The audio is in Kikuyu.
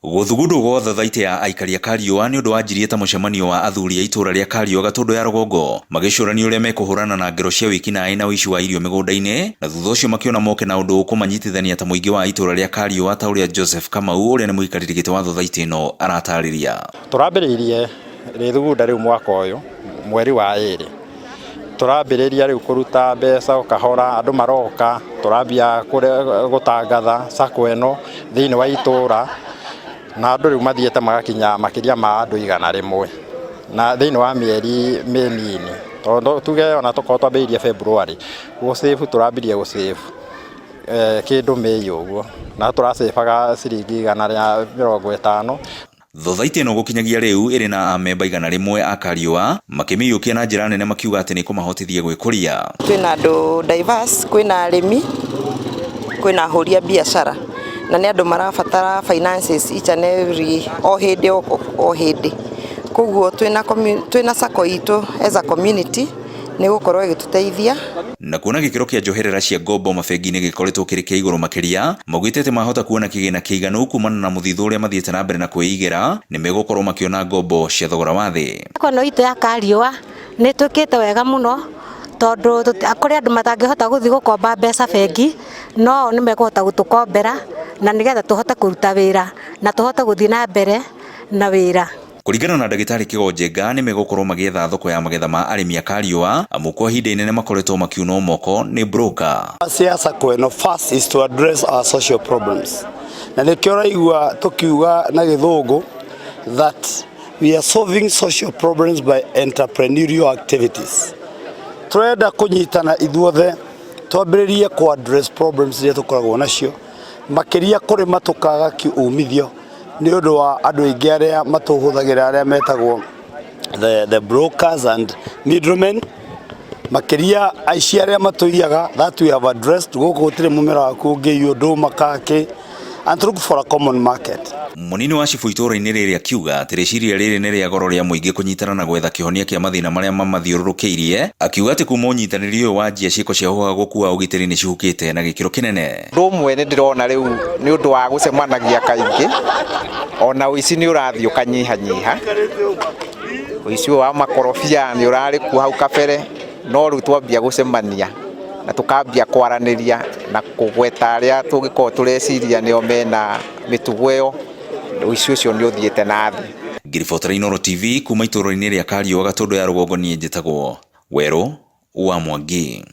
Gũthugundwo gwa thothaitĩ ya aikari a Kariũa nĩ ũndũ wanjirie ta mũcemanio wa athuri a itũra rĩa Kariũa Gatũndũ ya rũgongo magĩcũrania ũrĩa mekũhũrana na ngero cia wĩkinaĩ na ũici wa irio mĩgũnda-inĩ, na thutha ũcio makĩona moke na ũndũ ũkũmanyitithania ta mũingĩ wa itũra rĩa Kariũa, ta ũrĩa Joseph Kamau ũrĩa nĩ mũikarĩri gĩtĩ wa thothaitĩ ĩno aratarĩria. Tũrambĩrĩirie rĩthugunda rĩu mwaka ũyũ mweri wa 2. Tũrambĩrĩria rĩu kũruta mbeca o kahora, andũ maroka, tũrambia gũtangatha sacco ĩno thĩinĩ wa itũra, na andũ rĩu mathiĩte magakinya makĩria ma andũ 100 na thĩinĩ wa mĩeri mĩnini, tondũ tuge ona tokorwo twambĩrĩirie February gũcĩbu, tũrambirie gũcĩbu kĩndũ May ũguo, na tũracĩbaga ciringi 150. Thothaitĩ ĩno gũkinyagia rĩu ĩrĩ na amemba 100 a Kariũa makĩmĩiyũkia na njĩra nene, makiuga atĩ nĩ ĩkũmahotithia gwĩkũria. Twĩna andũ diverse, kwĩna arĩmi, kwĩna ahũri a biacara, na nĩ andũ marabatara finances each and every, o hĩndĩ o hĩndĩ. Koguo twĩna sacco itũ as a community nĩ gũkorwo ĩgĩtũteithia. Na kuona gĩkĩro kĩa njoherera cia ngombo mabengi-inĩ gĩkoretwo kĩrĩ kĩa igũrũ makĩria, maugĩte atĩ mahota kuona kĩgĩna kĩiganu kumana na mũthithũ ũrĩa mathiĩte na mbere na kwĩigĩra, nĩ megũkorwo makĩona ngombo cia thogora wa thĩ. Sacco ĩno itũ ya Kariũa nĩ twĩkĩte wega mũno, tondũ kũrĩ andũ matangĩhota gũthiĩ gũkomba mbeca bengi, no nĩ mekũhota gũtũkombera na nĩgetha tũhote kũruta wĩra na tũhote gũthiĩ na mbere na wĩra. Kũringana na ndagĩtarĩ Kĩgonjenga, nĩ megũkorwo magĩetha thoko ya magetha ma arĩmi a Kariũa, amu kwa ihinda inene makoretwo makiunwo moko nĩ broker. Cia sacco ĩno, first is to address our social problems, na nĩkĩo ũraigua tũkiuga na Gĩthũngũ that we are solving social problems by entrepreneurial activities. Tũrenda kũnyitana ithuothe twambĩrĩrie ku address problems iria tũkoragwo nacio, makĩria kũrĩma tũkaga umithio nĩ ũndũ wa andũ aingĩ arĩa matũhũthagĩra, arĩa metagwo the brokers and middlemen, makĩria aici arĩa matũiyaga. That we have addressed. Gũkũ gũtirĩ mũmera waku ũngĩiywo, ndũma kake, and to look for a common market. Mũnini wa cibũ itũũra-inĩ rĩrĩ akiuga atĩ rĩciria rĩrĩ nĩ rĩa goro rĩa mũingĩ kũnyitana na gwetha kĩhonia kĩa mathĩna marĩa mamathiũrũrũkĩirie, akiuga atĩ kuma ũnyitanĩri ũyũ wanjia, ciĩko cia ũhagũku wa ũgitĩri nĩ cihukĩte na gĩkĩro kĩnene. Ũndũ ũmwe nĩ ndĩrona rĩu nĩ ũndũ wa gũcemanagia kaingĩ, ona ũici nĩ ũrathiĩ ũkanyihanyiha. Ũici ũyũ wa makorobia nĩ ũrarĩ kuo hau kabere, no rĩu twambia gũcemania na tũkambia kwaranĩria na kũgweta arĩa tũngĩkorwo tũreciria nĩo mena mĩtugo ĩyo, ũici ũcio nĩ ũthiĩte na thĩ. Ngĩribotera Inooro TV kuma itũũra-inĩ rĩa Kariũa Gatũndũ ya rũgongo, niĩ njĩtagwo Werũ wa Mwangi.